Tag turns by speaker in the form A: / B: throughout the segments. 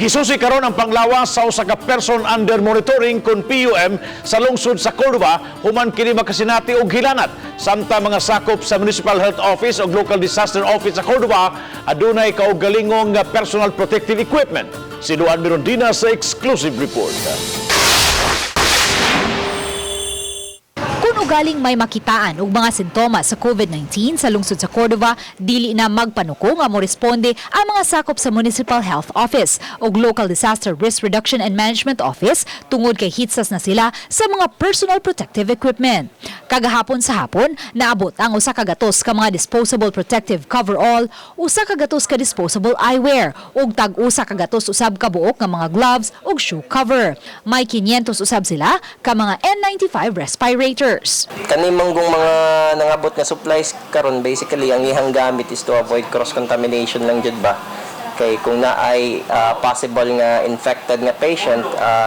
A: Gisusi karon ang panglawas sa usa ka person under monitoring kon PUM sa lungsod sa Cordova human kini makasinati og hilanat. Samtang mga sakop sa Municipal Health Office ug Local Disaster Office sa Cordova adunay kaugalingong personal protective equipment. Si Luan Mirondina sa exclusive report.
B: Kung ugaling may makitaan og mga sintomas sa COVID-19 sa lungsod sa Cordova, dili na magpanuko nga moresponde ang mga sakop sa Municipal Health Office ug Local Disaster Risk Reduction and Management Office tungod kay hitsas na sila sa mga personal protective equipment. Kagahapon sa hapon, naabot ang 100 ka mga disposable protective coverall, 100 ka disposable eyewear ug tag 100 usab ka buok nga mga gloves ug shoe cover. May 500 usab sila ka mga N95 respirators.
C: Kani manggong mga nangabot nga supplies karon, basically ang ihang gamit is to avoid cross contamination lang jud ba, kay kung naay possible nga infected nga patient,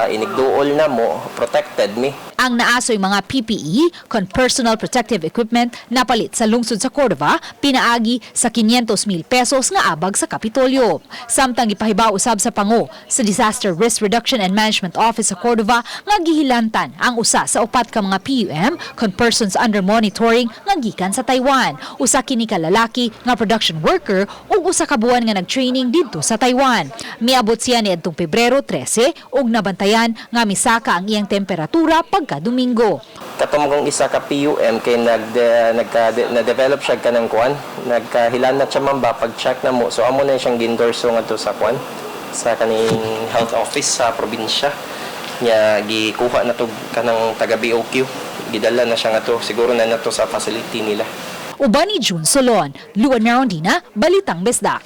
C: inigduol na mo, protected mi.
B: Ang naasoy mga PPE kon personal protective equipment napalit sa lungsod sa Cordova pinaagi sa 500 mil pesos nga abag sa Kapitolyo. Samtang gipahibaw usab sa pango sa Disaster Risk Reduction and Management Office sa Cordova nga gihilantan ang usa sa upat ka mga PUM kon persons under monitoring nga gikan sa Taiwan. Usa kini ka lalaki nga production worker ug usa ka buwan nga nag-training didto sa Taiwan. Miabot siya niadtong Pebrero 13 ug nabantayan nga misaka ang iyang temperatura pagka Domingo.
C: Katong kung isa ka PUM kay nag de, nagka na-develop siya kanang kuan, nagkahilanat siya man ba. Pag check na mo, so amo na siyang gindorso ngadto sa kuan, sa kaning health office sa probinsya nya. Gikuha na to kanang taga BOQ, gidala na siya ngadto siguro na nato sa facility nila.
B: Uban ni June Solon, Luan Merondina, Balitang Bisdak.